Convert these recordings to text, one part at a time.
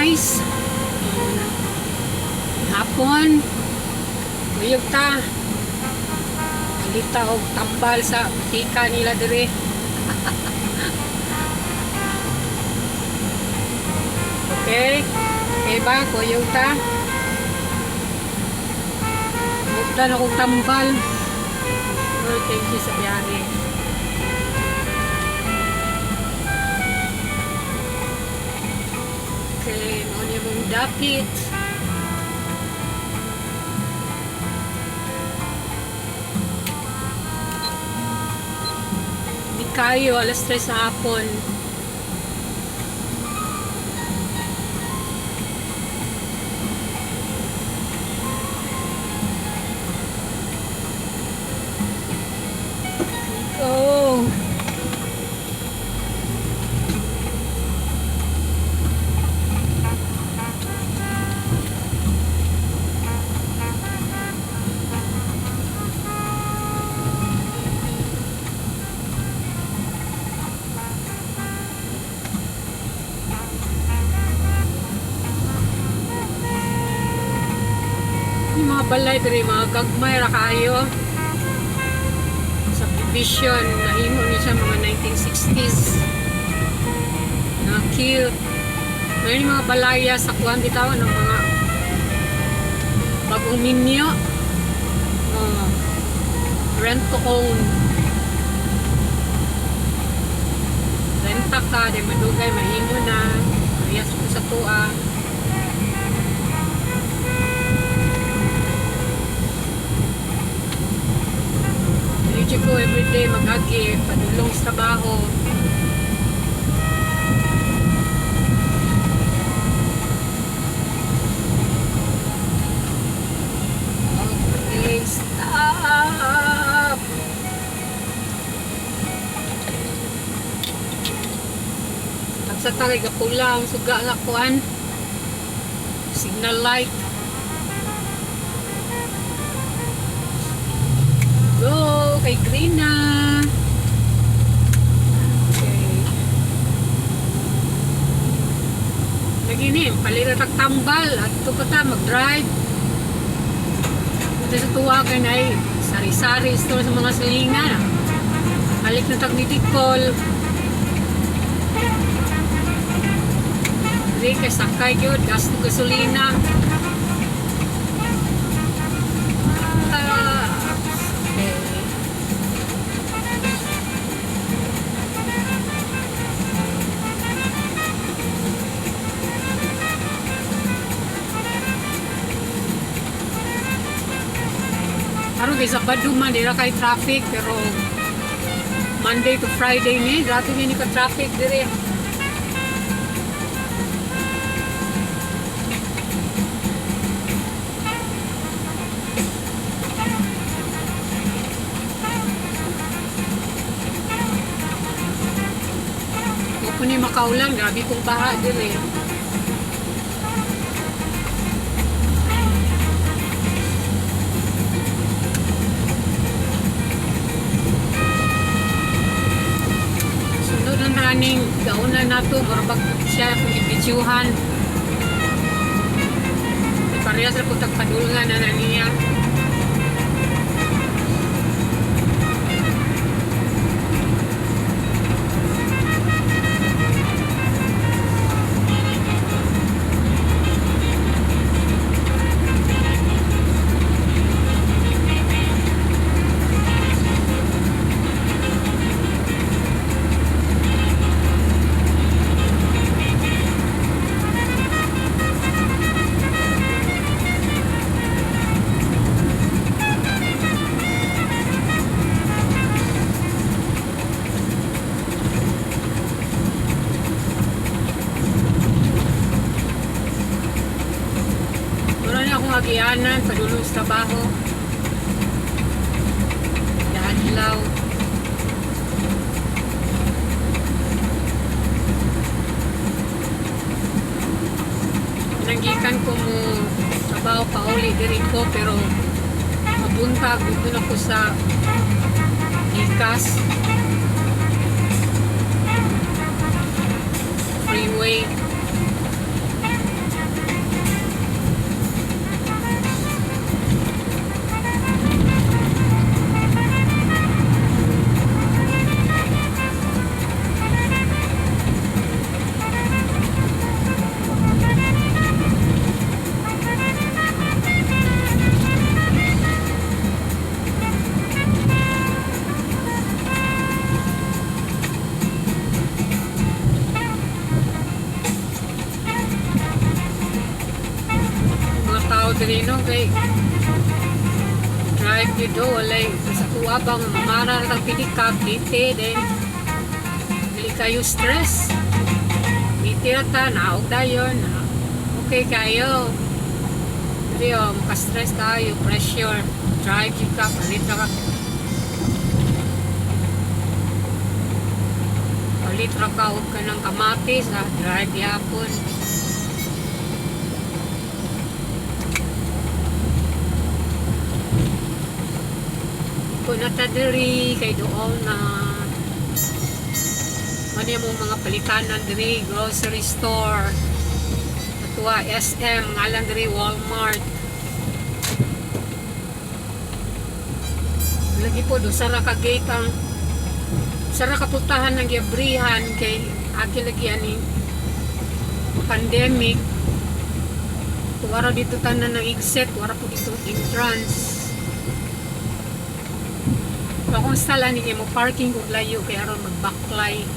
Guys. Hapon. Kuyog ta. Palita og tambal sa tika nila dire. Okay? Okay ba? Kuyog ta. Mugdan akong tambal. Lord, thank you sa biyahe. Okay, mao ni mong dapit. Di kayo, alas 3 sa hapon. Go! Yung mga balay diri, mga gagmay ra kaayo. Subdivision, nahimo ni siya mga 1960s. Mga cute. Ngayon yung mga balaya sa kuan bitaw ng mga bagong minyo. Oh, rent to own. Renta ka, di madugay, mahimo na. Parehas ko sa tua. Medyo ko everyday mag-agi, padulong sa trabaho. Okay, stop! Tagsa tagay kapula ang suga nga kuan. Signal light. Go! Kay green na! Okay. Lagi ni, palit na tambal at ito pa ta, mag-drive. Ito sa tuwagan ay sari-sari store sa mga silingan. Balik na tag medical. Dili kay sakay gyud, gasto gasolina. Ah, okay. Karon kay Sabado man, di ra kay traffic, pero Monday to Friday ni, grabe ni ka traffic dire. Kung ni makaulan, grabe kong baha dire. Sunod na naning gauna nato, murag siya kung ibidyuhan. Parehas ra pud tag padulngan na niya. Wala na akong agianan, padulong sa trabaho. Daadlaw. Nanggikan ko mo trabaho pauli diri ko, pero mabuntag dito na ko sa Ikas Freeway. diri, no, kay drive gyud do, walay sa kuha ba nga mamara ra kang pick up dite, then dili kayo stress. Dite ra ta naog dayon na okay kayo. Diri oh, maka-stress kayo, pressure, drive jud ka, palit ra ka. Palit ra ka og kanang kamatis, ah, drive gyapon. Ko na ta diri kay duol na ano yung mga palitanan diri, grocery store. Atuwa SM, ngalan diri Walmart. Lagi po do sara ka gate ang sara ka putahan ng giabrihan kay agi lagi ani pandemic. Wara dito tanan ng exit, wara po dito entrance. So, kung sala ni mo parking kung layo kay aron magbaklay.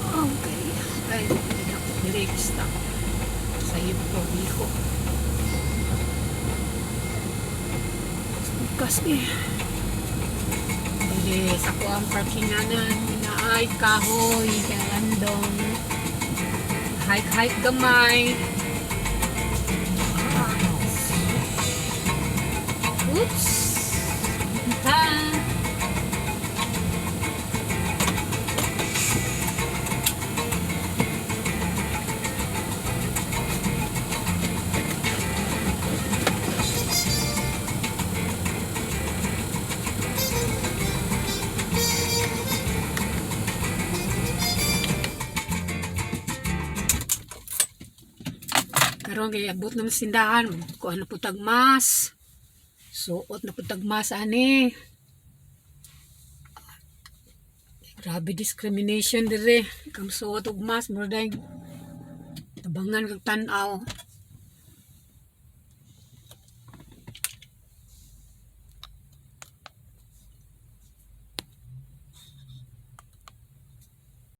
Okay. Ay, diri stop. Sa po biko. Bukas eh. Dili sa kuang parkinganan na ay kahoy kay landong. Hike hike gamay. Oops. Ta. Karon kay abot na sindahan, kuha na pud tag mask. Suot na pud tag mask ani. Grabe discrimination dire. Kang suot og mask mo dai tabangan kag tan-aw.